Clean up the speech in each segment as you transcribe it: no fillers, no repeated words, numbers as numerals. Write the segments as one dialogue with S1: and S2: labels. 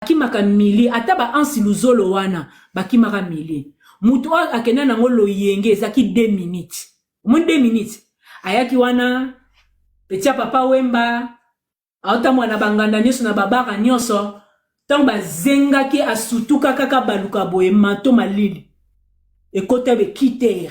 S1: Bakimaka milie ata ba ansi luzolo wana bakimaka milie mutu oyo akenda nango loyenge ezalaki 2 minutes omoni 2 minutes ayaki wana petit ya papa wemba aotambola na banganda nyonso na babara nyonso ntango bazengaki asutuka kaka baluka boye manto malili ekota bekitere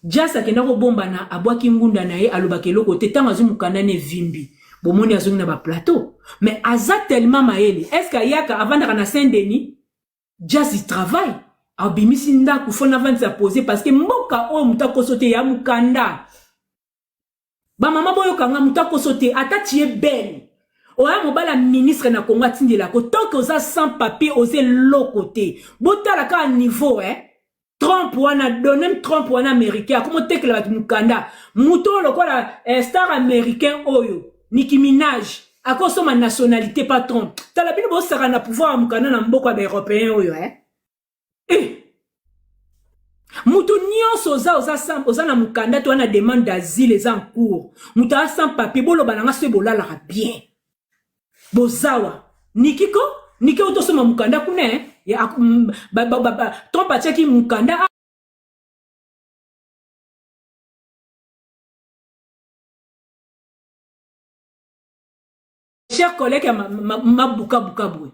S1: Jazz akenda kobombana abwaki ngunda na ye alobaka eloko te ntango azwi mokanda na evimbi bomoni azongi na baplateau mais aza tellement mayele est ce que ayaka avandaka na saint denis Jazz il travaille abimisi ndako fo navandisa pose parce que mboka oyo moto akoso te ya mokanda Ba mama boyoka nga mutu akoso te ata tu es belle oya mobala ministre na Congo atindela ko tant que oza sans papier oza eloko te botala kaka niveau eh Trump wana Donald Trump wana américain akomo tekela bato mukanda mutu oyo lokola eh, star américain oyo Nicki Minaj akosoma nationalité pa Trump tala bino bosaka na pouvoir ya mukanda na mboka ya ba européen oyo eh Eh! Moto nyonso oza oza sans oza na mukanda to na demande d'asile eza en cours. Moto aza sans papier boloba na nga soki bolalaka bien. Bozawa. Niki ko? Niki oyo tosomba mukanda kuna eh? Ya, ba, ba, ba, ba, Trump atiaki mukanda cher collègue ya mabukabuka boye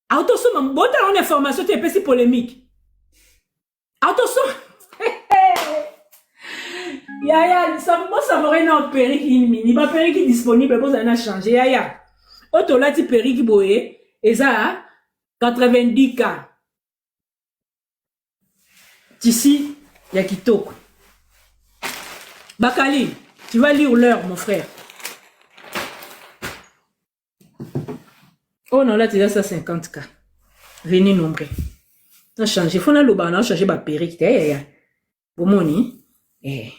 S1: autosomba botala wana information te epesi polémique autosomba yaya bosavore na periki une mini baperiki disponible bozala na change yaya oyo tolati periki boye eza 90 k Tissu ya kitoko. Bakali, tu vas lire l'heure mon frère. Oyo naolati eza 150 k. Venez nombre. Na changer, faut naloba na changer ba perruque te yaya. Bomoni? Eh.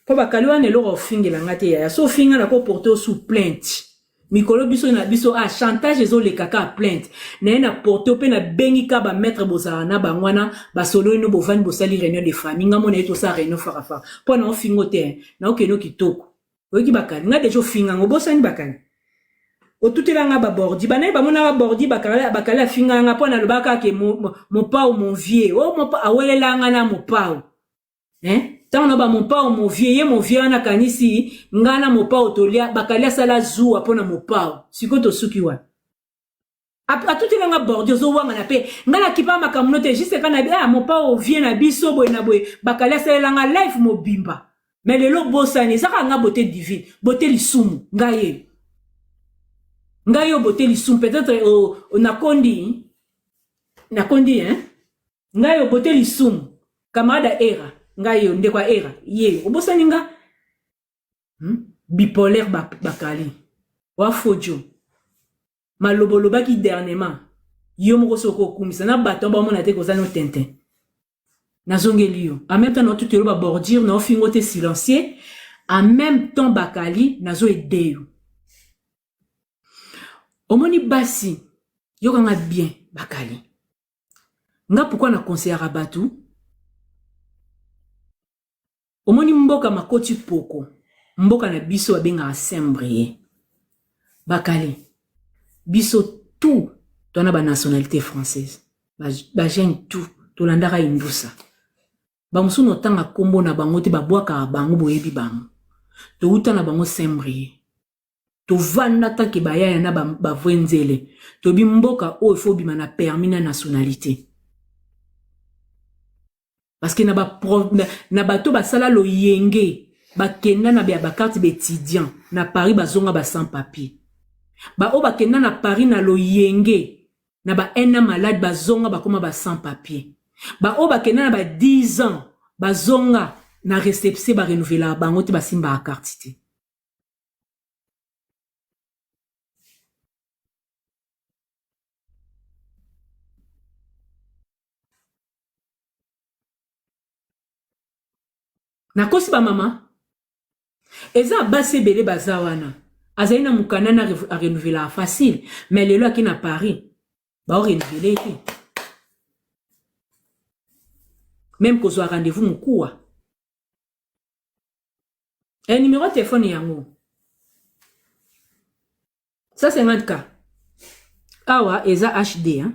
S1: Po bakali wana eloko ofingela nga te yaya. So ofinga na ko porter sous plainte. Mikolo biso na biso ah chantage ezoleka ka plainte. Na ye na porter pe na bengi ka ba maître bozala na bango wana basololi no bovandi bosali réunion de famille nga mona ye tosala réunion fara fara. Po na ofingo te na okende kitoko. Oyoki bakali nga deja ofinga ngo obosani bakali otutela nga babordi banaye bamona babordi bakali bakali afinga nga mpo nalobaka ke mopao mon vieux o oh, mopao awelela nga na mopao eh? ntango na ba mopao mon vieux ye mon vieux wana akanisi nga na mopao tolia bakali asala zuwa mpo na mopao sikoyo tosuki wapi atutela nga bordi ozowangana mpe nga nakipa makambo no te juste ka na ah, mopao vie na biso boye na boye bakali asalela nga life mobimba me lelo obosani eza kaka nga bote divine bote lisumu ngai ye ngai yo bote lisumu peut-être oh, oh, nakondi nakondi hein ngai yo bote lisumu camarade ya era ngai yo ndeko ya era ye obosani nga hmm? bipolaire bakali wafojo Maloba olobaki dernièrement yo moko soki okumisa na bato bamona te koza no tintin. Nazongeli yo. En même temps na tutelo ba bordure na ofingo te silencieux. En même temps bakali nazo aider yo. Omoni basi yokanga bien bakali. Nga pourquoi na conseillaka bato Omoni mboka makoti poko mboka na biso babengaka saint brie bakali biso tout toana ba nationalité française ba jeune tout tolandaka indusa bamosusu na otanga kombo na bango te babwakaka bango boyebi bango towuta na bango saint brie tovanda tanke bayaya na bavrai nzele toyebi mboka oyo fo obima na permis na nationalité parce que na ba na bato basala loyenge bakenda na ba carte d'étudiant na Paris bazonga ba sans papier ba oyo bakenda na Paris na loyenge na ba un an malade bazonga bakoma ba sans papier ba oyo bakenda na ba 10 ans bazonga na réception ba renouvelaka bango te basimbaka carte te. Nakosi ba mama? Eza basi ebele baza wana azali na mukanda na renouvelaka facile mais lelo ake na Paris bao renouveler te meme kozwa rendez-vous mokuwa e numero ya telefone yango 150 k. Awa eza HD hein.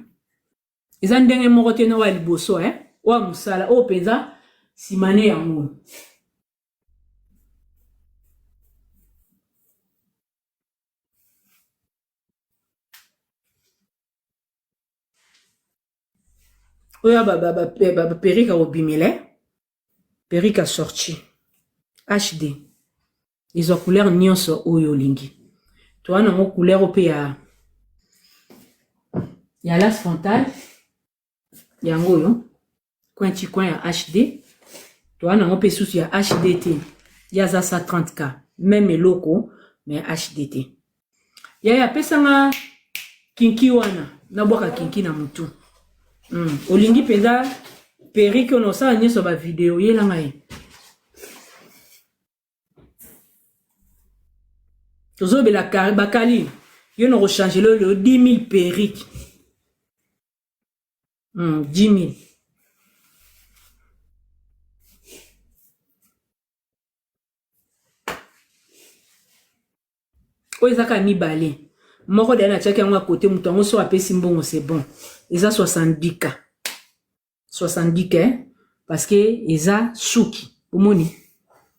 S1: Eza ndenge moko te na oyo ya liboso hein. Oyo ya mosala oyo mpenza nsima ne yango. Oyo ba ba ba ba, ba perruque ya kobimela eh? Perruque ya sortie HD ezwa couleur nyonso oyo olingi. Toa nango couleur oyo mpe ya ya las frontale yango oyo coin ti coin ya HD. Toa nango mpe susu ya HD te, ye aza 130K meme eloko mais HD te. Yaya apesanga kinki wana nabwaka kinki na mutu. Olingi mpenza perruque oyo osala nyonso ba video yela ngai. Tozobela bakali yo na kochange lelo 10 000 perruque. 10 000. Oyo eza kaka mibale. Moko deja natiaki yango ya kote, moto yango so apesi mbongo c'est bon. Eza 70K. 70K eh? Parce que eza suki. Omoni?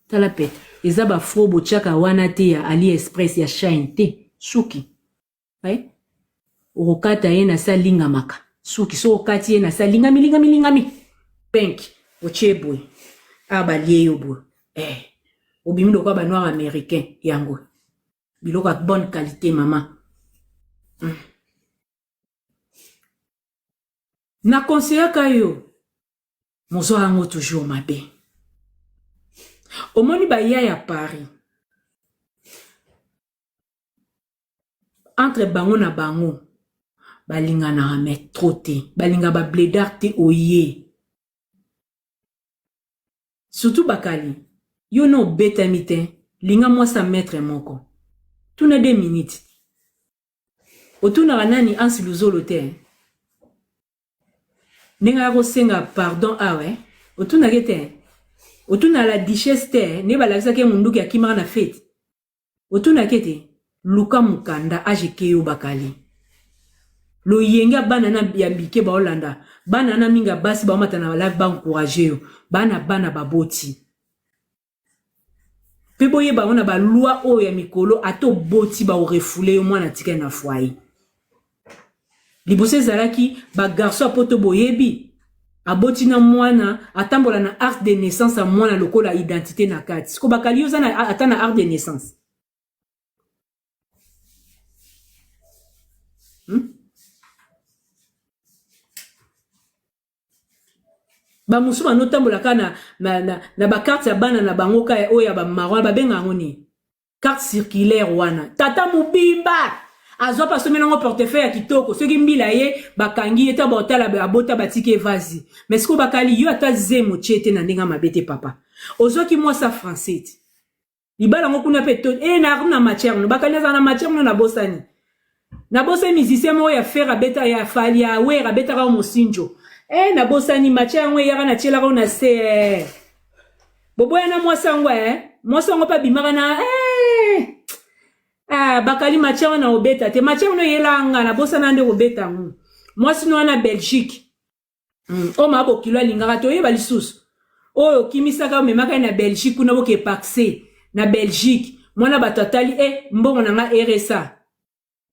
S1: Tala pe. Eza ba fro botiaka wana te ya AliExpress ya Shine te. Suki. Eh? Okokata ye na se alingamaka. Suki so okati ye na se alingami lingami lingami. Pink. Otie boye. Awa balie yo boye. Eh. Obimi lokola ba noir américain yango. Biloko ya bonne qualité mama. Na conseillaka yo. Mozwa yango toujours mabe. Omoni ba ya ya Paris. Entre bango na bango balinganaka mais trop te. Balinga ba bledard te oye. Surtout bakali yo na obetami te linga mwasi ya maître moko. Tuna 2 minutes. Otunaka nani Ansi Luzolo te? Ndenge aya kosenga pardon awa eh? Otunaka te? Otuna la duchesse te nde balakisaki ye munduki akimaka na fete. Otunaka te? Luka mukanda age keyo bakali. Loyenge ya bana na ya mike baolanda bana na mingi ya basi baomata na live ba encourager yo bana bana baboti. Pe boyeba yango na ba loi oyo ya mikolo ata oboti ba refoule yo mwana atikali na foyer. Liboso ezalaki ba garçon ya poto boyebi aboti na mwana atambola na acte de naissance ya mwana lokola identité na kati. Siko bakali yo oza na ata na acte de naissance. Ba mosusu banotambola kaka na, na, na, na ba carte ya bana na bango kaka oyo ya ba marron babenga yango nini? Carte circulaire wana. Tata mobimba azwa pa asomeli yango portefeuille ya kitoko soki mbila ye bakangi ye ta baotala abota batiki ye vazi. Mais sikoyo bakali yo ata zemo tie te na ndenge ya mabe te papa. Ozwaki mwasi ya français te. Libala ngo kuna pe to eh na na matière no bakali na matière no na bosani. Na bosani musicien moko ya fer abeta ya fali ya wer abetaka o mosinjo. Eh na bosani matière yango eyaka na tielaka na se eh. Boboya na mwasi yango eh. Mwasi yango pa bimaka na eh. Ah bakali matière wana obeta te. Matière no eyela nga na bosana nde kobeta yango. Mwasi no wana Belgique. Oyo mama bokilo alingaka te oyeba lisusu oyo okimisaka omemaka ye na Belgique kuna boke paxe na Belgique mwana bato atali e mbongo na nga RSA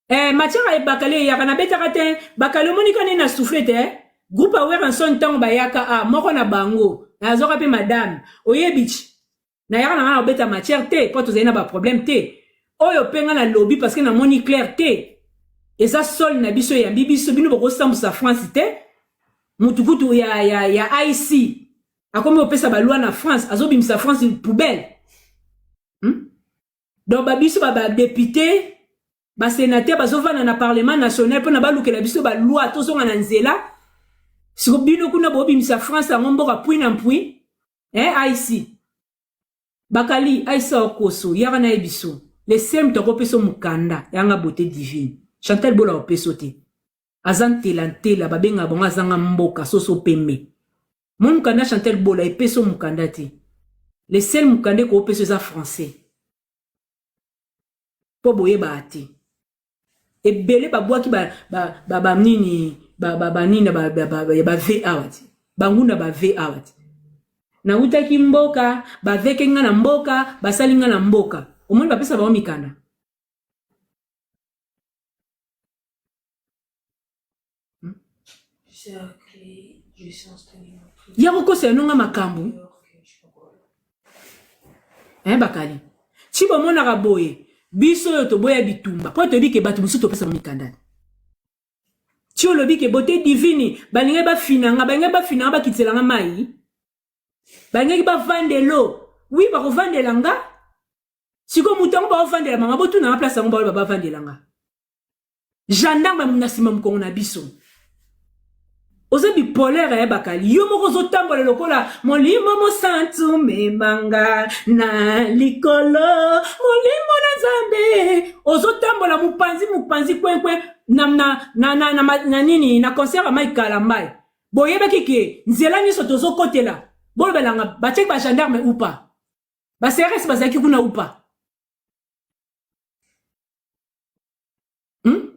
S1: matière ebakali eyaka nabetaka te bakali omoni ka nini na souffle te groupe ya Werrason ntango bayaka a moko na bango nazwaka mpe madame oyebi ti nayaka na nga na kobeta matière te mpo tozali na baproblème te oyo mpe nga nalobi parce que namoni clair te eza sol na biso eyambi biso bino bokosambusa France te mutu kutu ya, ya, ya IC akomi kopesa baloi na France azobimisa France poubelle Donc babiso ba ba député ba sénateur bazovanda na parlement national mpona balukela biso ba loi tozonga na nzela siko bino kuna bobimisa France yango mboka pui na mpui eh IC bakali IC okoso yaka na ye biso le same tokopesa mukanda yanga beauté divine Chantal Bola opeso te aza ntela ntela babengaka bango azanga mboka soso pembe mo mukanda Chantal Bola epeso mukanda te le seul mukanda ekopeso eza français po boyebaka te. Ebele babwaki ba ba ba, ba nini ba ba, ba nini ba ba, ba, ba, ba v awa ti. Banguna ba v awa ti. Nawutaki mboka, baveke nga na mboka, basali nga na mboka. Omoni bapesa bango mikanda. Ya kokosela no nga makambo. Eh bakali. Ti bomonaka boye, biso oyo toboya bitumba po toyebi ke bato mosusu topesa bango mikanda. Ti olobi ke beauté divine balingaki bafina nga, balingaki bafina nga bakitisela nga mai. Balingaki bavandelo. Oui, bakovandela nga. Sikoyo moto yango baovandela mama botuna nga place yango baoloba bavandela nga. Gendarme na nsima mokongo na biso. Oza bipolaire ya bakali. Yo moko ozotambola lokola molimo mosantu memanga na likolo molimo na Nzambe. Ozotambola mopanzi mopanzi kwenkwe na, na, na, na, na, na nini na concert ya Mike Kalambay. Boyebaki ke nzela nyonso tozokotela bolobelanga batiaki ba gendarme ou pas? Ba CRS bazalaki kuna ou pas? Hmm?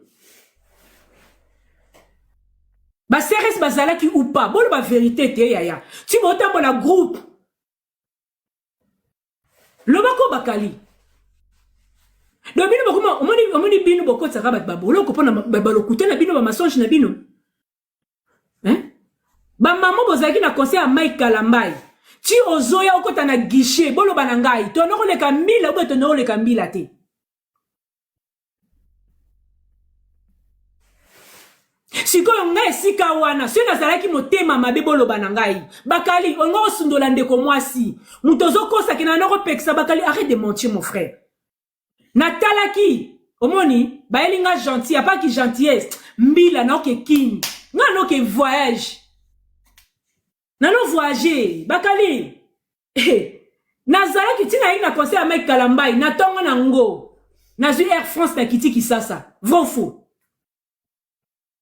S1: Ba CRS bazalaki ou pas? Boloba verité te yaya. Tu botambola groupe. Loba ko bakali. Donc bino bokoma omoni omoni bino bokotisaka bato baboloko mpona balokuta na bino ba mensonge na bino. Hein? Ba maman bozalaki na conseil ya Mike Kalambay. Ti ozoya okota na guichet boloba na ngai tondo koleka mbila ou tondo koleka mbila te. Sikoyo ngai esika wana soki nazalaki motema mabe boloba na ngai bakali olinga kosundola ndeko mwasi moto ozokosa kena na kopekisa bakali arrête de mentir mon frère natalaki omoni bayeli nga gentil apaki gentillesse mbila naoke kin nga noke voyage nano voyage bakali eh, nazalaki ntina yaki na conseil ya mike kalambai na ntongo na ngo nazwi air france na kiti kisasa vrai faux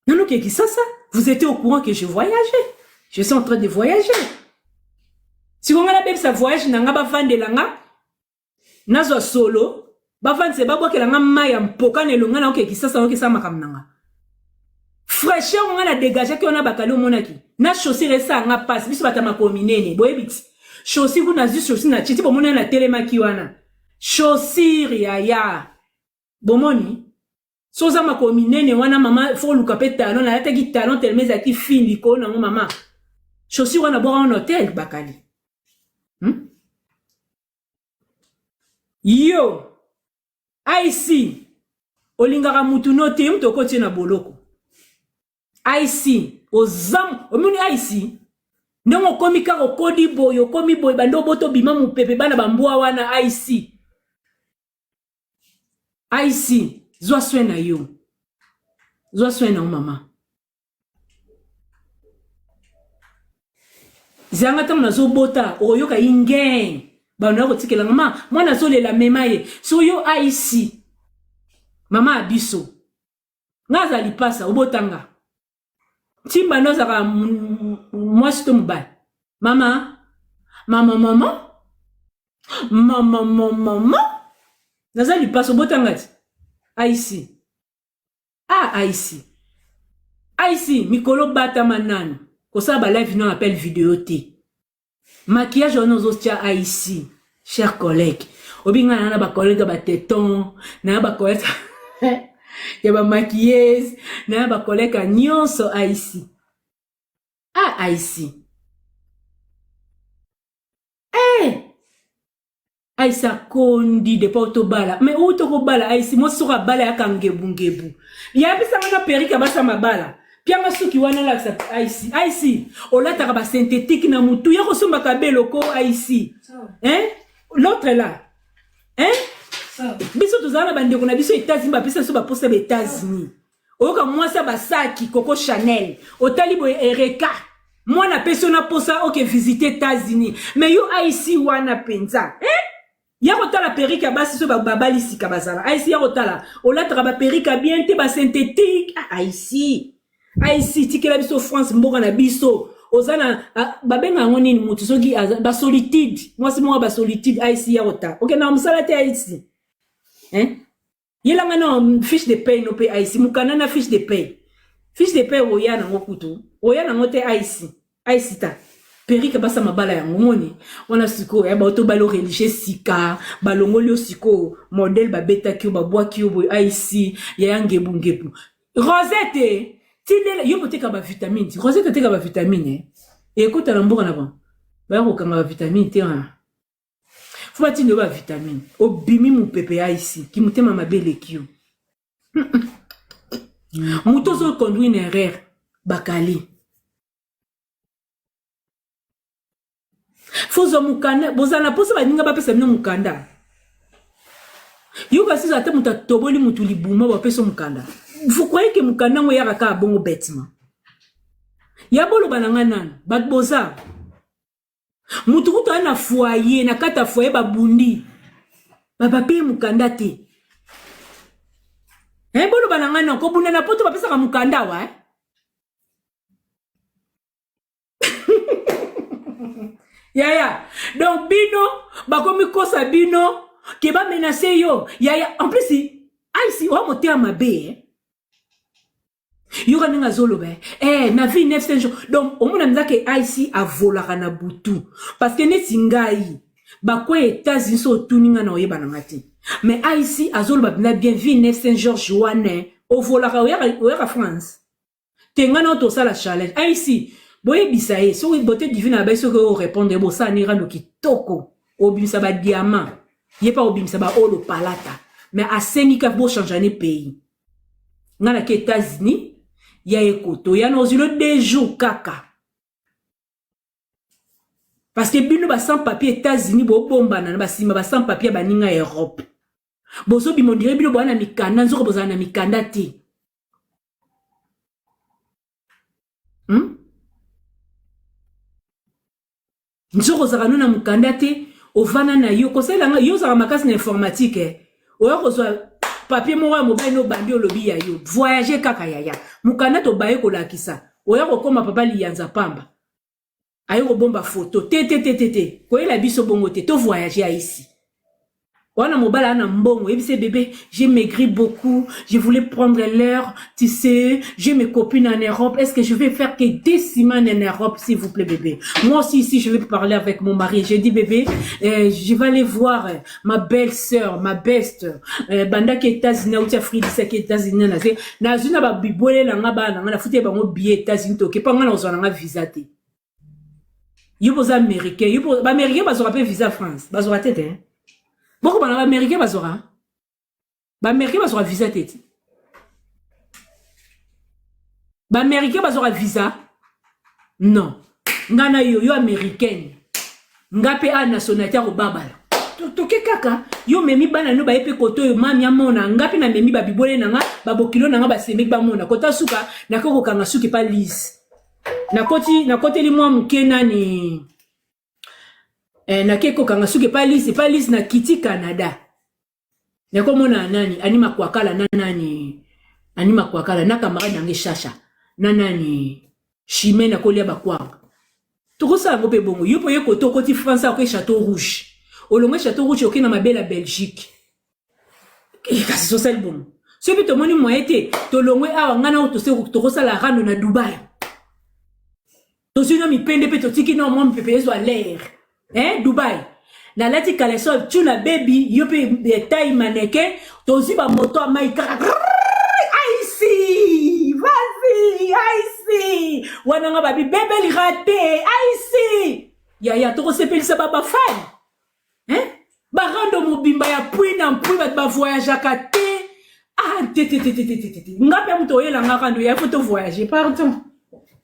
S1: nanoke kisasa vous étiez au courant que je voyageais je suis en train de voyager sikoyo nga nabebisa voyage na nga bavandela nga nazwa solo bavandisa babwakela nga mai ya mpoka na elonga na oke kisasa oke esala makambo na nga fraîcheur nga na dégageaki wana bakali omonaki na chaussure esala nga mpasi biso bato ya makolo minene boyebi ti chaussure kuna nazwi chaussure na titi bomoni natelemaki wana chaussure yaya bomoni so oza makolo minene wana mama fo oluka mpe talon nalataki talon telema ezalaki fin likolo nango mama chaussure wana bwaka wana hotel bakali hmm? Yo IC olingaka mutu no te mutu okoti ye na boloko IC oza omoni IC ndenge okomi kaka okodi boye okomi boye bande obota obima mopepe bana bambwa wana IC IC zwa soin na yo zwa soin na yo mama Zanga ntango nazobota okoyoka ingeng bando ya kotikela nga ma mwana azolela mema ye so yo aisi mama ya biso nga aza lipasa obota nga ntimba ndo azalaka mwasi to mobali mama mama mama mama mama mama naza lipasa obota nga ti aisi Ah Aïssi. Aïssi, mikolo batama nanu. Kosala ba live non appel video te. Maquillage wana ozotia Aïssi, cher collègue. Obi nga na ba collègue ba téton, na ba collègue ya ba maquilleuse, na ba collègue nyonso Aïssi. Ah Aïssi. Eh! Hey! Aïssa akondi depuis auto bala mais outo kobala Aïssi mwasi soko abala yaka ngebu ngebu yabisa nga na perruque abasa mabala pianga suki wana olakisa Aïssi Aïssi olataka ba synthétique na mutu ya kosomba kabelo ko Aïssi hein l'autre là hein biso tozala na bandeko na biso États-Unis bapesa biso baposa ba États-Unis oyoka mwasi ya basaki Coco Chanel otali boye Ereka mwana apesi yo na posa oke visite États-Unis mais yo aisi wana mpenza eh? ya kotala perike ya basi so babali sika bazala aisi ya kotala olataka baperike ya bien te basynthétique ah, aisi aisi tikela biso France mboka na biso oza na babenga yango nini motu soki basolitude mwasi moko basolitude aisi ya kotala okendaka mosala te aisi eh? Yelanga na fiche de paye no mpe aisi mokanda na fiche de paye. Fiche de paye oya nango kutu. Oya nango te aisi. Aisi ta. Perike basa mabala yango moni wana sikoyo ya bato balo religieux sika balongoli yo sikoyo modèle babetaki yo babwaki yo boye aisi yaya ngebu ngebu Rosette tindela yo boteka ba vitamine ti Rosette ateka ba vitamine eh ekota na mboka na bango baya kokanga ba vitamine te wana fo batinda yo ba vitamine obimi mopepe ya isi kimotema mabe eleki yo moto ozo conduire na erreur bakali fozwa mokanda bozala na mposa baninga bapesa bino mokanda yoka sizo ata moto atoboli moto libuma bapesa mokanda vous croyez que mokanda yango eyaka kaka bongo bêtement ya boloba na ngai nanu bato boza moto kutu aya na foyer na kati ya foyer babundi babape mokanda te eh, boloba na ngai nanu kobunda na poto bapesaka mokanda wa eh? Yaya, donc bino bakomi kosa bino ke ba menacer yo. Yaya, en plus aisi oa motema mabe eh. Yoka ndenge azoloba eh, eh na vie 900 jours. Donc omona mpenza ke aisi avolaka na butu parce que neti ngai bakwe États-Unis so otuni ngai na oyeba na ngai te. Mais aisi azoloba mpenza bien vie 900 Georges wana ovolaka oyaka, oyaka France. Te nga nao tosala challenge aici boyebisa ye soki beauté divine abai soki oyo répondre bosala ni rando kitoko obimisa ba diamant ye pa obimisa ba olo palata mais asengi kaka bochange ne pays nga nake États-Unis ya ekoto ya na ozilo deux jours kaka parce que bino ba sans papier États-Unis bobombana na basima ba sans papier baninga ya Europe bozobima ondire bino boa na mikanda nzoka bozala na mikanda te Hmm? Nzoko ozalaka no na mokanda te ovanda na yo kosalela nga yo ozalaka makasi na informatique eh. Oya kozwa papier moko ya mobali no obandi olobi ya yo voyage kaka yaya mokanda tobaye kolakisa oya kokoma papa liyanza pamba aye kobomba foto te te te te te koyela biso bongo te to voyage aisi wana mobali ana mbongo yebise bébé, j'ai maigri beaucoup, je voulais prendre l'air, tu sais, j'ai mes copines en Europe, est-ce que je vais faire que 2 semaines en Europe, s'il vous plaît bébé? Moi aussi ici je vais parler avec mon mari, j'ai dit bébé, je vais aller voir ma belle-sœur, ma best, bandaki États-Unis auti Afrique disaki États-Unis na ze nazwi na babibwele na nga bana na nga nafuti bango billet États-Unis toke mpo nga nazwa na nga visa te. Yo boza américain, yo baaméricain bazwaka mpe visa France bazwaka te te bokobana baaméricain bazwaka, baaméricain bazwaka visa te ti baaméricain bazwaka visa non. Nga na yo, yo américaine, nga mpe a nationalité ya kobabala toke kaka yo memi bana no baye mpe kote oyo mami amona nga mpe namemi babibwele na nga babokilo na nga basemeki bamona kota suka nake kokanga suki pa lise nakoti nakoteli mwa moke nani eh, nake kokanga suki epa lise epa lise na kiti Canada nakomona nani ani makwakala na nani ani makwakala na camarade nange shasha na nani chimene akolia bakwanga tokosala yango mpe bongo. Yo mpo ye kote okoti France oke Château Rouge olongwe Château Rouge oke na mabele ya Belgique. Kasi tosali bongo soki mpe tomoni moye te tolongwe awa ngai nao tokosala rando na Dubai tozwi no mipende mpe totiki no mwa mipepe ezwa l'air eh, Dubai nalati caleçon tu na bebi yo mpe tai mannequin tozwi bamoto ya mai kaka aisi vas-y aisi wana nga babi bebeli rate aisi yaya tokosepelisa babafane eh? Barando mobimba ya pui na mpui bato bavoyageaka te ah te te te te te te te nga mpe moto oyelanga rando ya fo tovoyage pardon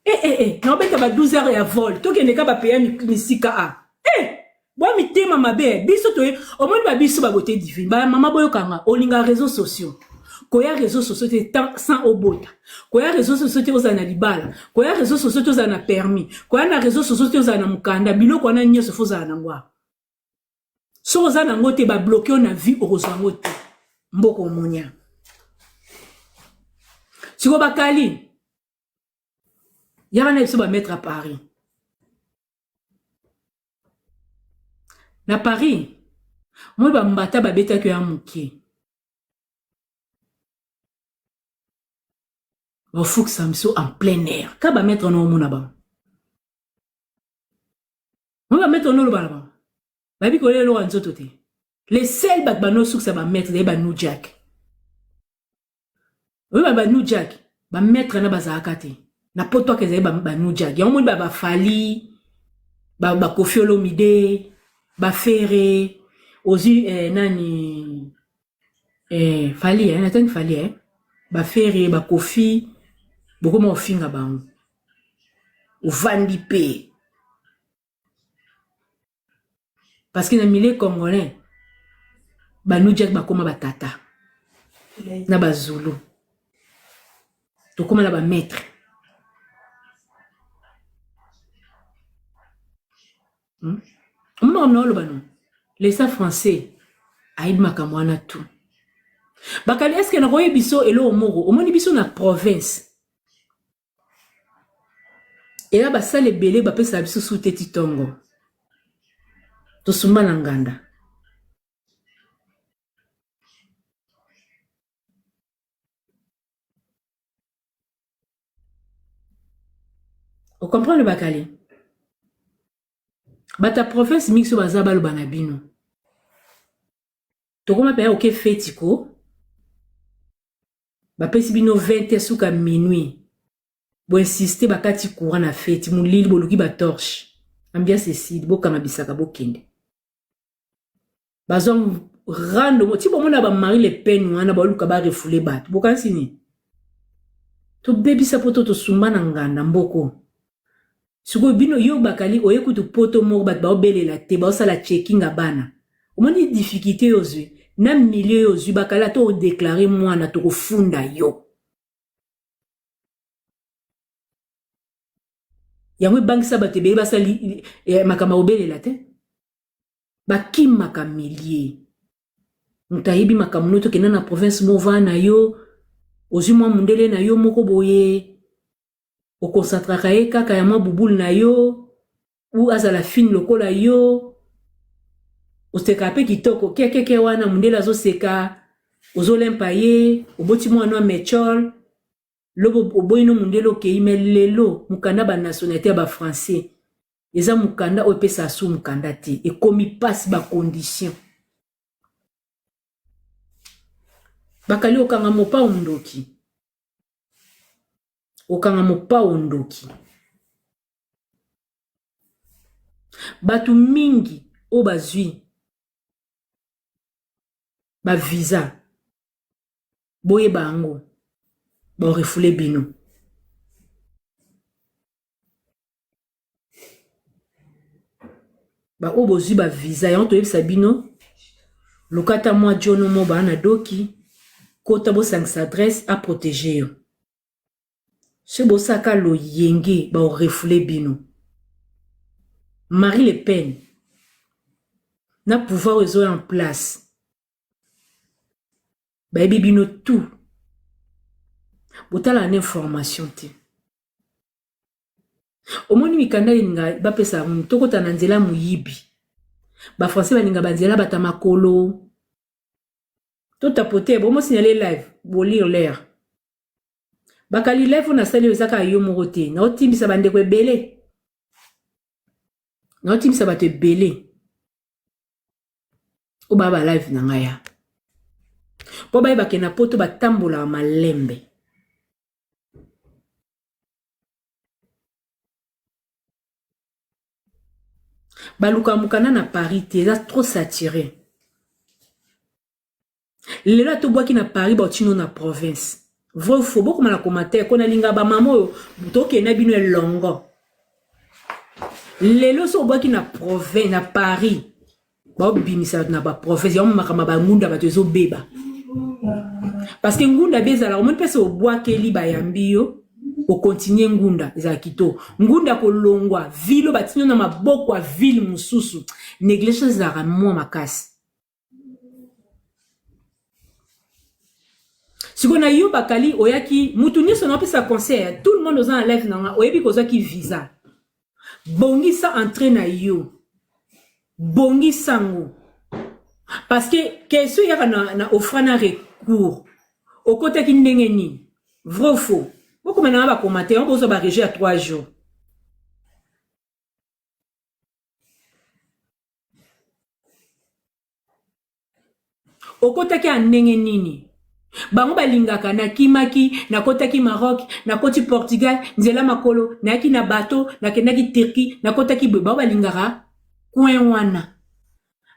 S1: eh, eh, eh. Naobeta ba 12 heures ya vol tokende ka bapeya misika a eh! Bwa mitema mabe biso toye omoni babiso babote divine bamama boyokanga olinga réseaux sociaux koya réseaux sociaux te sans obota koya réseaux sociaux te ozala na libala koya réseaux sociaux te ozala na permis koya na réseaux sociaux te ozala na mokanda biloko wana nyonso fo ozala nango awa soki oza nango te babloquer yo na vie okozwa yango te mboka omonia sikoyo bakali yaka na biso bamaître à Paris na Paris moi bambata babetaki yo ya moke. Bafukisa biso en plein air. Ka ba maître no omona bango. Moi ba maître no loba na bango. Bayebi kolela eloko ya nzoto te. Les seuls bato banosukisa ba maître ezali ba New Jack. Oyo ba New Jack, ba maître na bazalaka te. Na poto aka ezali ba New Jack. Yango moni ba ba Fally, ba ba Koffi Olomide, ba Ferre, ozui eh, nani eh, Fally eh, natangi Fally eh, ba Ferre, ba Koffi, bokoma ofinga bango. Ovandi pe. Parce que na milieu congolais, ba New Jack bakoma ba tata na ba Zulu. Tokoma na ba maître. Hmm? Omona makambo na oloba no. Lesa français ayebi makambo wana tout. Bakali est-ce que nakoyebi biso eloko moko omoni biso na province Eza ba salle ebele ba pesaka biso su te ti tongo. Tosumba na nganda. O comprendre bakali? Bata province mingi so baza baloba na bino. Tokoma pe oke feti ko. Bapesi bino 20 heures suka minuit. Bo insister bakati courant na feti molili boluki ba torche. Ambiance esili bokanga bisaka bokende. Bazwa rando mo ti bomona ba Marie Le Pen wana baluka ba refouler bato. Bokanisi nini? Tobebisa poto tosumba na nganda mboko. Sikoyo bino yo bakali oye kutu poto moko bato baobelela te baosala checking ya bana. Omoni difficulté yo ozwi na milieu yo ozwi bakali ata odeklare mwana tokofunda yo. Yango ebangisa bato ebele basali eh, makambo ya kobelela te. Bakimaka milieu. Moto ayebi makambo no tokenda na province mova na yo ozwi mwa mundele na yo moko boye oconcentraka ye kaka ya mwa bubule na yo ou azala fine lokola yo osekaka mpe kitoko kekeke wana mundele azoseka ozolempa ye oboti mwana wa mechol lobo oboyi no mundele okei me lelo mokanda ba nationalité ya ba français eza mokanda oyo epesaka su mokanda te ekomi mpasi ba condition bakali okanga mopao ndoki okanga mopao ndoki bato mingi oyo bazwi ba visa boyeba yango barefoule bino baoyo bozwi ba visa yango toyebisa bino lukata mwa jono mo baa na doki kota bosangisa adresse aprotege yo soki bosaka loyenge baorefoule bino Marie Le Pen na pouvoir oyo ezoya en place bayebi bino tout botalaka na information te Omoni mikanda elinga bapesa yango tokota na nzela moyibi. Ba français balinga ba nzela bata makolo. To tapoter bomo signaler live bo lire l'air. Bakali live oyo nasali oyo eza kaka yo moko te. Naotimbisa bandeko ebele. Naotimbisa bato ebele. Oyo baya ba live na ngai ya. Po bayeba ke na poto batambolaka malembe. Baluka mukanda na Paris te eza trop saturé. Lelo ata obwaki na Paris baotino na province. Vrai ou faux bokoma na commentaire ko nalinga ba mama oyo tokende na bino elongo. Lelo so obwaki na province na Paris baobimisa bato na baprovince yango makambo ya bangunda bato ezobeba parce que ngunda be ezalaka omoni mpese obwakeli bayambi yo okontinue ngunda ezala kitoko ngunda kolongwa ville oyo batindi yo na maboko ya ville mosusu négligence ezalaka mwa makasi sikoyo na yo bakali oyaki mutu nyonso naopesa conseil tout le monde oza na live na nga oyebi kozwaki visa bongisa entrée na yo bongisa ngo parce que question eyaka na, na offra na recours okotaki ndenge nini vrai ou faux? Bokoma na ba commentaire, bozwa ba rejet ya 3 jours. Okotaki ya ndenge nini? Bango balingaka nakimaki, nakotaki Maroc, nakoti Portugal, nzela makolo, nayaki na bateau, nakendaki Turquie, nakotaki boye. Bango balingaka coin wana.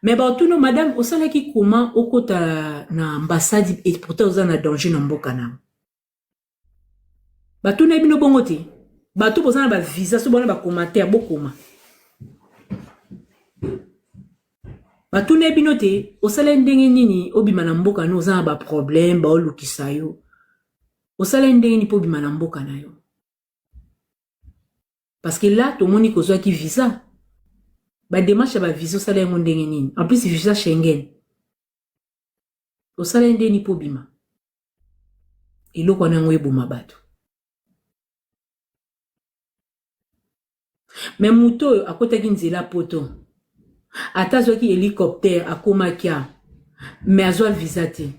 S1: Mais batuna madame osalaki comment okota na ambassade et pourtant oza na danger na mboka na yo. Batuna bino bongo te. Bato boza na ba visa so bona ba commentaire bokoma. Batuna bino te osala ndenge nini obima na mboka no oza na ba problème baolukisa yo. Osala ndenge nini mpo obima na mboka na yo. Parce que là tomoni kozwaki visa. Ba démarche ya ba visa osala yango ndenge nini? En plus visa Schengen. Osala ndenge nini mpo obima? Eloko wana yango eboma bato. Me moto oyo akotaki nzela poto ata azwaki hélicoptère akomaki a me azwa visa te.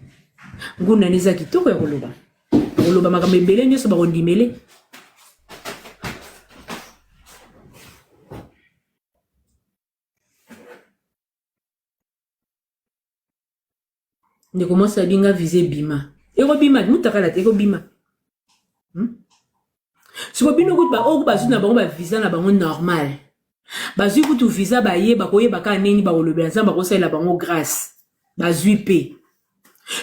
S1: Ngunda nde eza kitoko ya koloba. Koloba makambo ebele nyonso bakondimele. Ndeko mwasi abinga visa ebima. Ekobima, mutakala te ekobima. Siko bino kutu ba oyo bazwi na bango ba visa na bango normal. Bazwi kutu visa baye bakoyeba kaka nini bakolobela Nzambe akosalela bango grâce. Bazwi pe.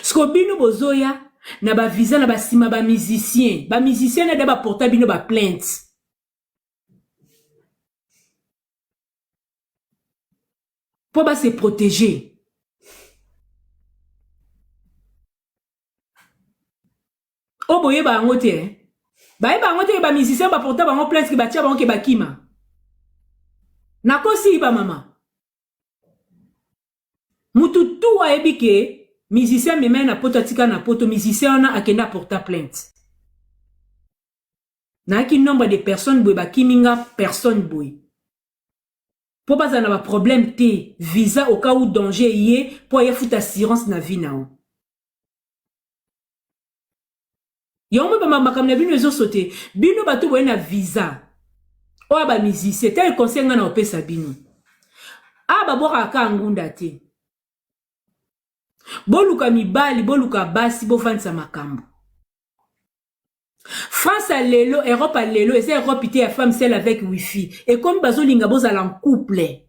S1: Siko bino bozoya na ba visa na ba sima ba musicien. Ba musicien na da ba porta bino ba plainte. Po ba se protéger. Oyo boyeba yango te eh? Bayeba yango te ba musicien ba porta bango plainte ke batia bango ke bakima. Nakosi ba mama. Mutu tu ayebi ke musicien amema ye na poto atika na poto musicien wana akende aporta plainte. Nayaki nombre de personnes boye bakimi nga personne boye. Po bazala na ba problème te visa au cas où danger eye po aye futa assurance na vie na yo. Yango mpe makambo na bino ezosote bino bato boye na visa oyo ba musicien tel conseil ngai na opesa bino a babwakaka kaka ngunda te boluka mibali boluka basi bofandisa makambo France ya lelo Europe ya lelo eza Europe te ya femme seule avec wifi ekomi bazolinga bozala en couple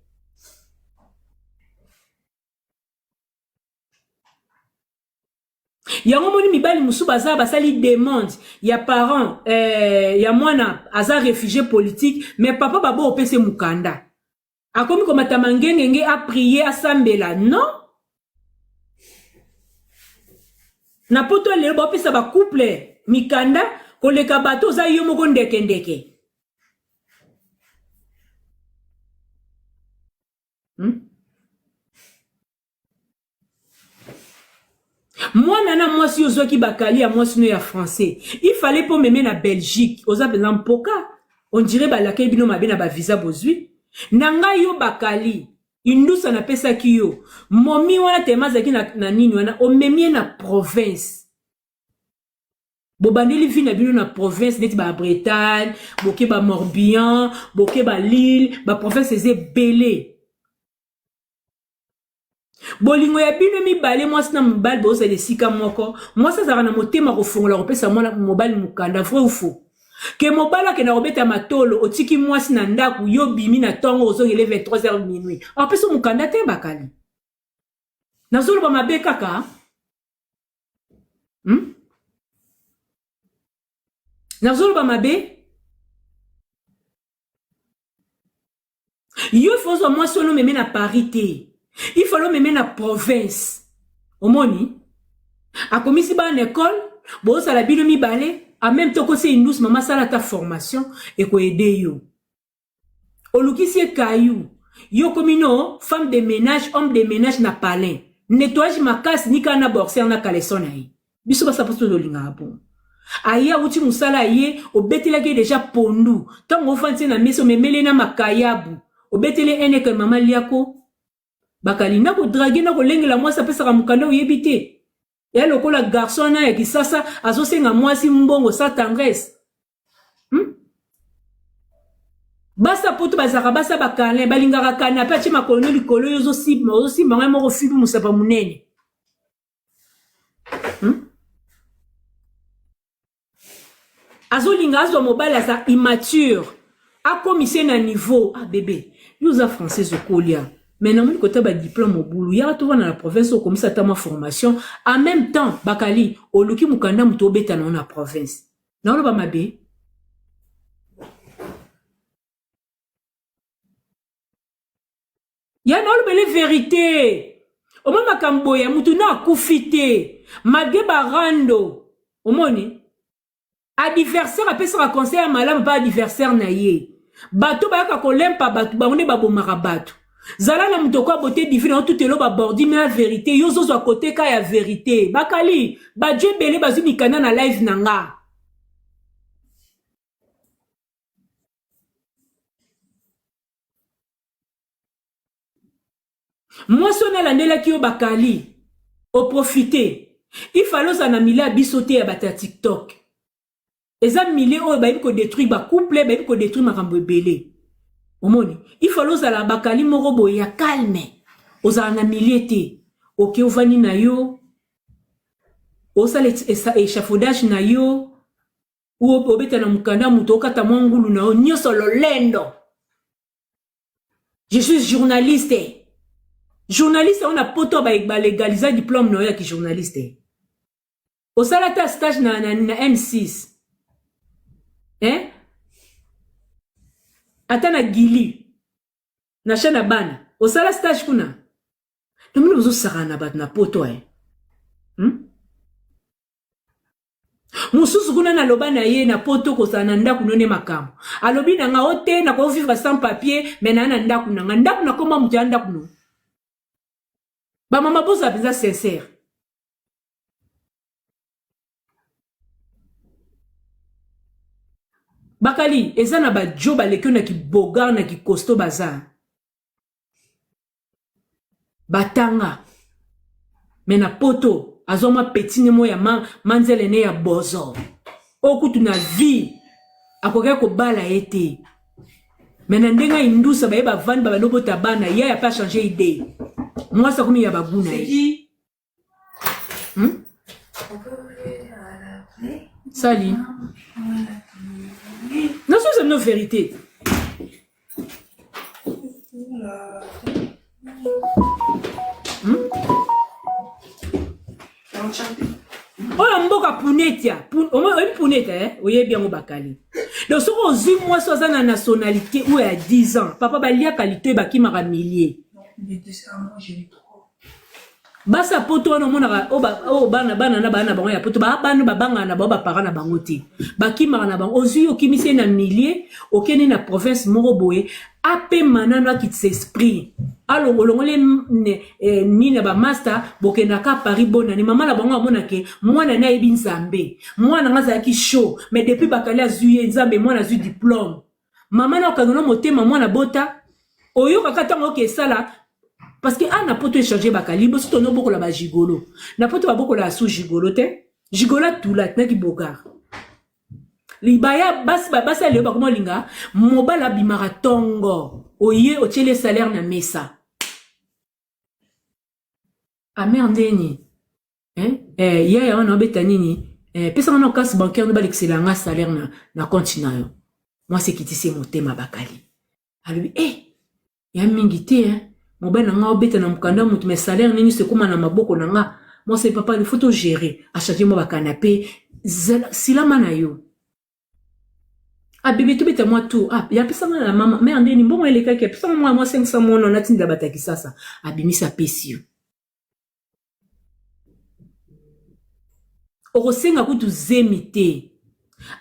S1: yango moni mibali mosusu baza basali demande ya parent ya mwana aza réfugié politique mais papa babo opesi mokanda akomi komata mangengenge aprie asambela non na poto lelo baopesa bacouple mikanda koleka bato oza yo moko ndekendeke Mwana na mwasi yo ozwaki bakali ya mwasi no ya français il fallait po meme na Belgique oza penza mpoka on dirait balakeli bino mabe na ba visa bozwi na ngai yo bakali indusa napesaki yo momi wana tema azalaki na, na nini wana omemi ye na province bobandeli vie na bino na province neti ba Bretagne boke ba Morbihan boke ba Lille ba province eza ebele Bolingo ya bino mibale mwasi na mobali bozala esika moko mwasi azalaka na motema kofongola kopesa mwana mobali mokanda vrai ou faux ke mobali akenda kobeta matolo otiki mwasi na ndako yo bimi na ntongo ozongele 23h minuit apesa mokanda te bakali nazoloba mabe kaka Nazoloba mabe Yo faut ozwa mwasi wana omeme na Paris te. Il fallait omeme na province. Omoni? Akomisi bana école, bozala bino mibale, en même temps kosi indus mama sala ta formation eko aider yo. Olukisi ye caillou. Yo komi no femme de ménage, homme de ménage na palin. Nettoyage makasi ni kana boxer na caleçon na ye. Biso basa poso tolingaka bongo. Aye awuti mosala aye obetelaki ye deja pondu ntango ofandisi ye na mesa omemeli ye na makayabu obeteli ye eneke mama liako bakali na kodrage na kolengela mwasi apesaka mokanda oyebi te ya lokola garçon wana ya kisasa azosenga mwasi mbongo sa tendresse. Basa poto bazalaka basa bakalin, balingaka kanape atie makolo no likolo, yo ozosimba ozosimba ngai moko fibi mosapa monene. Azolinga azwa mobali aza immature, akomisa ye na niveau. Ah bebe, yo oza française okolia, mais namoni kota ba diplôme mobulu, yaka tovanda na province, okomisa ata mwa formation en même temps. Bakali oluki mokanda, moto obeta nango na province, naoloba mabe. Ya naolobele vérité, omoni makambo boye, mutu na akufi te malgré barando. Omoni adversaire apesaka conseil ya malamu mpe adversaire na ye, bato bayaka kolempa bato, bango nde babomaka bato. Zala na moto okoya bote divine otutelo babordi me ya vérité, yo ozozwa kote ka ya vérité. Bakali bajo ebele bazwi mikanda na live na nga. Mwasi oyo nalandelaki yo, bakali oprofite, ifale ozala na milieu ya biso te, ya bato ya TikTok. Eza milieu oyo bayebi kodétruire bacouple, bayebi kodétruire makambo ebele. Omoni, ifale ozala bakali moko boye ya calme, ozala na milieu te. Oke ovandi na yo, osala échafaudage na yo, obeta na mokanda, moto okata mwa ngulu na yo nyonso, lolendo. Je suis journaliste, journaliste oyo na poto balégalisa diplôme na yo ya kijournaliste. Osala ta stage na M6, hein? Ata na gili na chaîne ya bana osala stage kuna. Namoni bozosakana na bato na poto, eh? Mosusu kuna naloba na ye na poto, kozala na ndako no nde makambo. Alobi na nga o te, nakovivre sans papier, mais naa na ndako na nga, ndako nakoma moto ya ndako no. Bamama, bozala mpenza sincère. Bakali eza na bajo baleki oyo na kibogar na kikosto, baza batanga me na poto, azwa mwa petine mo ya manzele ne ya bozo oyo kutu na vie akokaki kobala ye te. Me na ndenge indusa baye bavandi, babandi obota bana, yaya mpe achange idée, mwasi akomi ya bagu na ye. Sali nazoza bino vérité. Oyo mboka punetia, oyebi punetia, eh? Oyebi yango, bakali. Donc soki ozwi mwasi aza na nationalité oyo ya 10 ans, papa, baliaka litoyi, bakimaka milie. Basi ya poto wana omonaka oyo bana bana na bana na bango ya poto, baa bana babangaka na bango baparent na bango te, bakimaka na bango. Ozwi, okimisi ye na milieu, okende na province moko boye, apema nano, akitisa esprit, alongolongoli nini na bamaster, bokendaka Paris bonani. Mama na bango amonake mwana ne ayebi Nzambe. Mwana nga azalaki chaud, mais depuis bakali azwi ye Nzambe, mwana azwi diplôme, mama na okangela motema, mwana bota oyokaka ntango oke esala. Parce que a na poto échange, bakali liboso tono bokola bagigolo na poto, babokola asu gigolo te, gigolo atula tinaki bogar libaya. Basi basi ya lelo bakoma olinga mobali abimaka ntongo, oye otieli salaire na mesa amer ndeni, eh? Eh, yaya wana obeta nini, eh, pesanga na carte bancaire no, balekisela nga salaire na compte na yo. Mwasi ekitisi ye motema, bakali alobi, eh, ya mingi te, eh? Mobali na nga obeta na mokanda motu, mais salaire nini nyonso ekóma na maboko na nga. Mwasi, papa, il faut togérer, achange mwa bacanapé, silama na yo. Ah bebe, tobeta mwa tour. Ah, yapesanga na mama mare ndeni mbongo elekaki, apesanga mwa 500 mwana natindela bato ya Kisasa, abimisi, apesi yo. Okosenga kutu zemi te,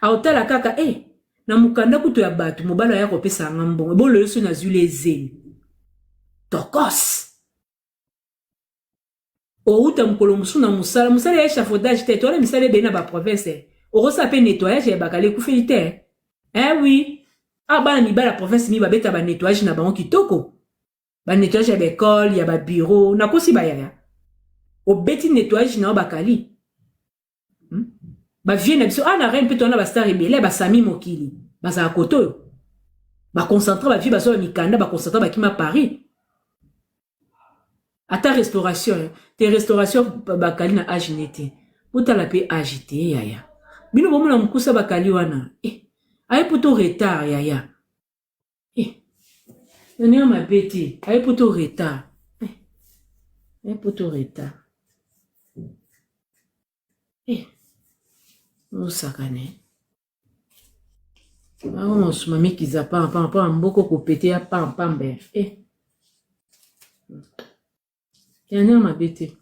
S1: aotala kaka e na mokanda kutu ya bato. Mobali aya kopesa yanga mbongo, ebololo so nazwili ezemi tokos. Outa mokolo mosusu na mosala, mosala ya échafaudage te, towana misala ebele na baprovince, okosala mpe nettoyage ya bakala ekufeli te. Eh oui, awa bana mibali ya province mingi babeta banettoyage na bango kitoko, banettoyage ya baekole, ya babureau. Nakosi, bayaya? Obeti nettoyage na yo, bakali. Ba vieux na biso, ah na reine mpe towana ba star ebele, ba Sami mokili, bazala kote oyo. Ba concentre ba vieux bazwa ba mikanda, ba concentre bakima Paris. Ata restauration, te restauration bakali na age ne te. Botala pe age te yaya. Bino bomona mokusa bakali wana. Eh, aye poto retard yaya. Eh, na ndenge mabe te, aye poto retard. Eh, aye poto retard. Eh, osakane. Awa mosuma mikiza pam pam pam mboko kopete ya pam pam be. Eh. Ya ndenge mabe te.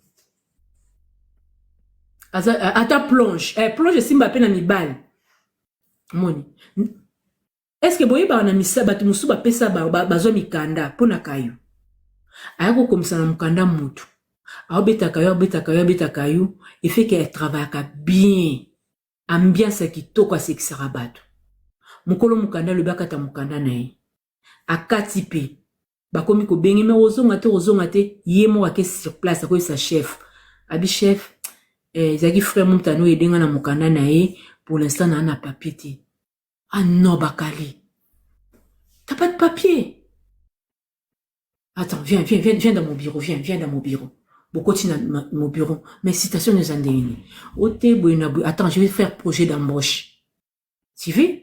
S1: Aza ata plonge, eh plonge esimba pe na mibali. Moni. Est ce que boyebaka na misa bato mosusu bapesa bazwa mikanda mpo na kayu aya kokomisa na mokanda mutu aobeta kayu abeta kayu abeta kayu efeke atravayaka bien ambiance ya kitoko asekisaka bato mokolo mokanda alobi akata mokanda na ye akati mpe bakomi kobenge me ozonga te ozonga te ye moko ake sur place akoyebisa chef abi chef eh, ezalaki frère mutano edenga na mokanda na ye pour l'instant naa na papier te. Ah non, Bakali. T'as pas de papier. Attends, viens, viens, viens, viens dans mon bureau, viens, viens dans mon bureau. Bokoti na mon bureau. Mais citation eza ndenge nini? Ote boye na boye. Attends, je vais faire projet d'embauche. Tu veux?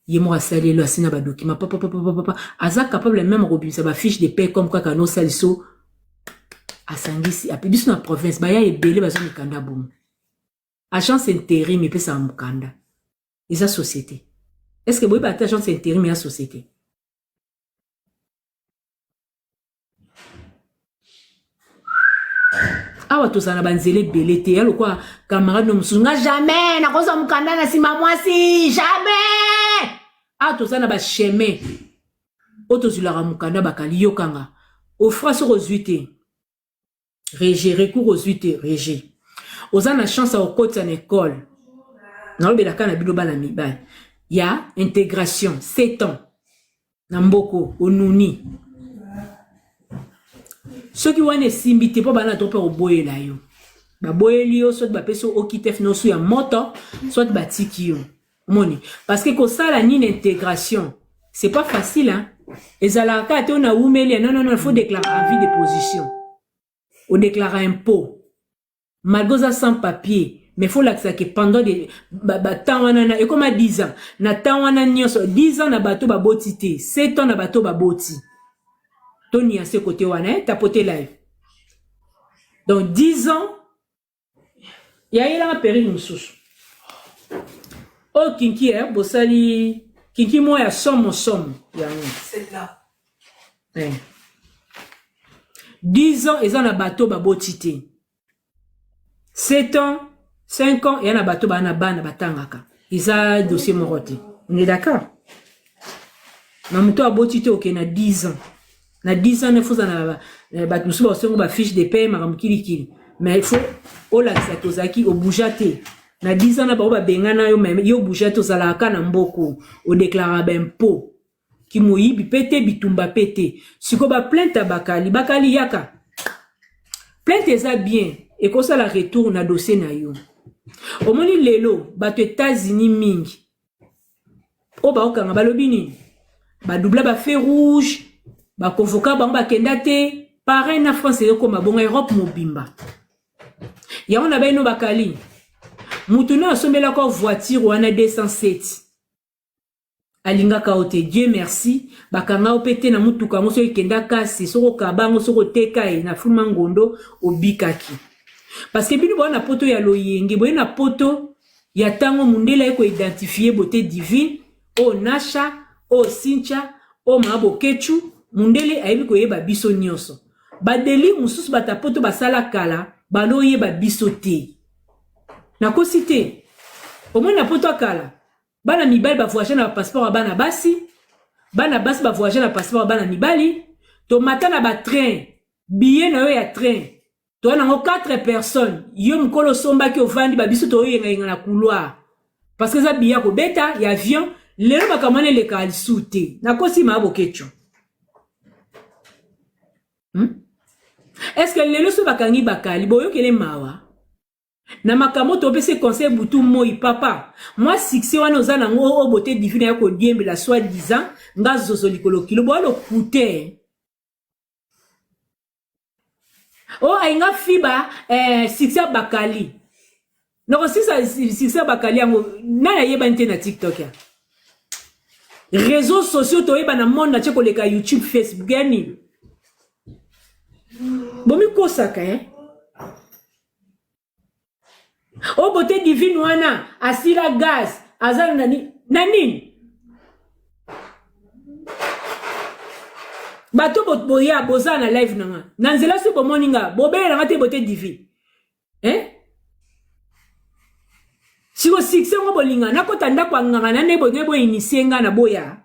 S1: Ye moko asali elo asina ba document papa papa papa papa aza capable même kobimisa ba fiche de paie comme kaka no saliso asangisi ape biso na province baya ebele bazwa mikanda bongo agence intérim epesaka mokanda eza société est ce que boyeba ata agence intérim ya société awa tozala na banzela ebele te ya lokwa camarade no mosusu nga jamais nakozwa mokanda na nsima mwasi jamais awa toza na bachemin oyo tozwilaka mokanda bakali yokanga ofra soki ozwi te Rejet, recours ozwi te, rejet. Oza na chance ya kokotisa na école. Nalobelaka na bino bana mibali. Ya intégration, 7 ans. Na mboko, onuni. Soki wana esimbi te mpo bana to mpe koboyela yo. Baboyeli yo soki bapesi yo okitef nosu ya moto, soit batiki yo. Omoni? Parce que kosala nini intégration, c'est pas facile hein. Ezalaka kaka te na wumeli, non non non, il faut déclarer avis de position. O déclarer impôt. Malgré oza sans papier, mais faut lakisa que pendant des ba, ba temps wana na ekoma 10 ans. Na temps wana nyonso 10 ans na bato baboti te, 7 ans na bato baboti. To nuancer côté wana, hein, tapoter live. Donc 10 ans yayelanga perruque mosusu oyo kinki eh, bosali kinki moko ya somo somo yango eh. 10 ans eza na bato baboti te 7 ans 5 ans eya na bato baa na bana batangaka eza dossier moko te on est d'accord na moto aboti te okende na 10 ans na 10 ans nefo ozala na bato mosusu bakosengo bafiche de paie makambo kilikili mais il faut olakisa ke ozalaki obouja te na 10 ans na bango babengana yo mais yo obouja te ozalaka na mboko odeklaraka baimpot kimoyibi mpe te bitumba mpe te sikoyo baplainte ya bakali bakali yaka plainte eza bien ekosala retour na dossier na yo omoni lelo bato États-Unis mingi oyo baokanga balobi nini badoubla ba feu rouge bakonvoka bango bakenda te pareil na France ekoma bongo Europe mobimba yango na baino bakali mutu no asombelaka voiture wana 207 alingaka yo te Dieu merci bakanga yo mpe te na motuka yango soki ekenda kasi soki okaba yango soki oteka ye na fulma ngondo obikaki parce que bino boya na poto ya loyenge boye na poto ya tango mundele aye ko identifier beauté divine oyo Nasha oyo Cynthia oyo mama Boketshu mundele ayebi koyeba biso nyonso ba delire mosusu bata poto basala kala baloyeba biso te nakosi te omoni na poto ya kala bana mibali ba voyage na ba passeport ya bana basi bana basi ba voyage na passeport ya bana mibali tomata na ba train billet na yo ya train toya nango 4 personnes yo mokolo osombaki ovandi ba biso toyengayenga na couloir parce que eza billet ya kobeta ya avion lelo makambo wana elekaka lisusu te nakosi maa bokeco hmm? Est ce que lelo so bakangi bakali boyokele mawa? Na makambo topesi conseil butu moi papa. Mwa succès wana oza nango oyo beauté divine ya kodiembela soit disant nga zozo likolo kilo boya lokute. Oh ainga fiba eh, succès bakali. Nakosisa succès bakali yango nani ayebani te na TikTok ya. Réseaux sociaux toyeba na monde atie koleka YouTube, Facebook ya nini? Bomikosaka eh? O beauté divine wana asila gaz aza na na nini? Bato boya boza na live na nga na nzela soki bomoni nga bobelela nga te beauté divine eh? Siko succès ngo bolinga nakota ndako ya nganga na nde bolingi boinitie nga na boya.